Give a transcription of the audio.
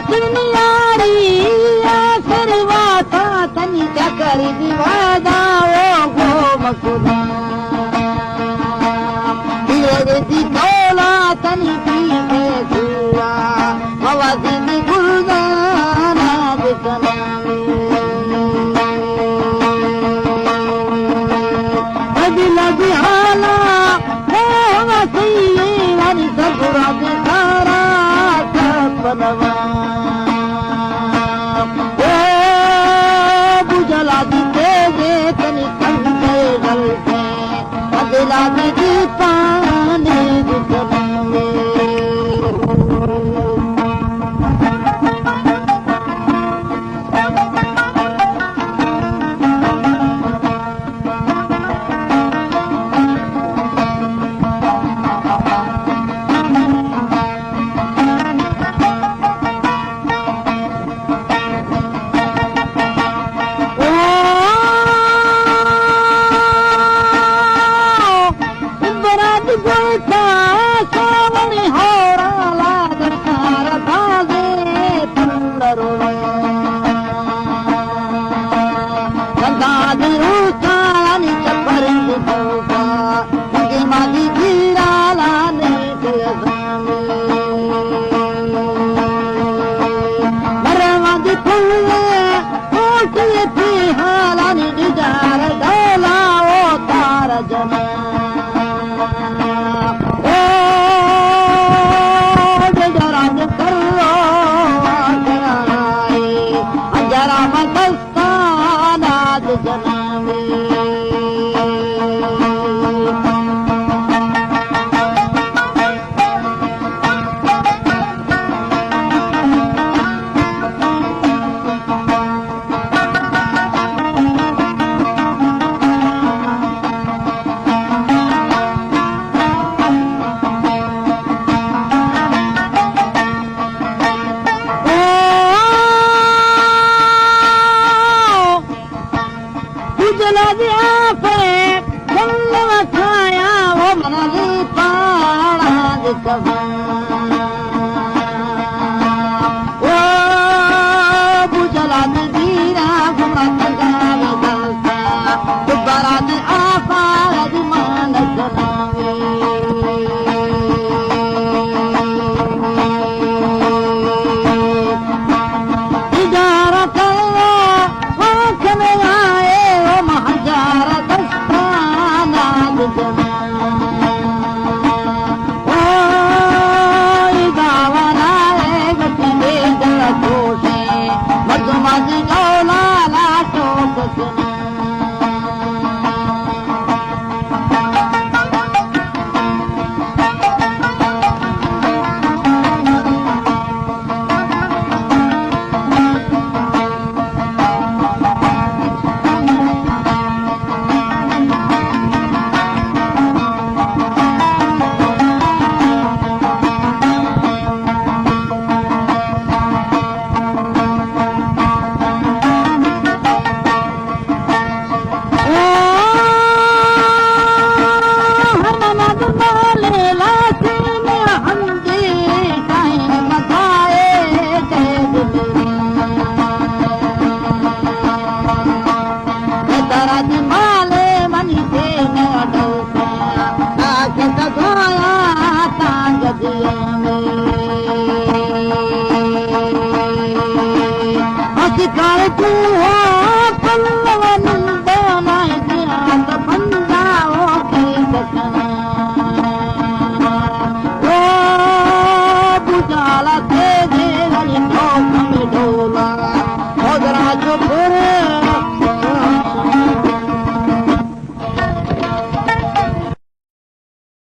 دنیاری آخر واتا تنی چکر دی وادا او گو مکنا۔ دیگر دی دولا تنی دی سوا موازی دی گلدانا بکنا۔ بدل دی حالا او وسیع ونی سبرا دی کارا سپنوا۔ او بجلا دی تیزے تنی تنگے غلطے، بدلا دی دی پانی دی تنگے۔ برات گوتا ساوݨی ہورا لاگار بازے پلرو۔ گندا دی روسانی چپر دی دوبا، مگی مادی گیرا لانے دے زمین۔ مرے مادی پھولے کوٹی پی حالانی دیدار ڈولا او تار جنا۔ او دیداران کرو آگرائی، اجرا مدستانا دجنامی۔ بجلا دی آفے، گل وسایا، او منلی پاڑا دی کبا۔ او بجلا دی دیرا، گمرا تنگا دی دلسا، دوبارہ دی آفا دی مان سناوی۔ ادارہ کرو، واکن آئے او مہجار دستانا دجنا۔ او ای داوانا اے گٹی دے جل دوشے، مردم دی ڈولا لا ٹوک سنا۔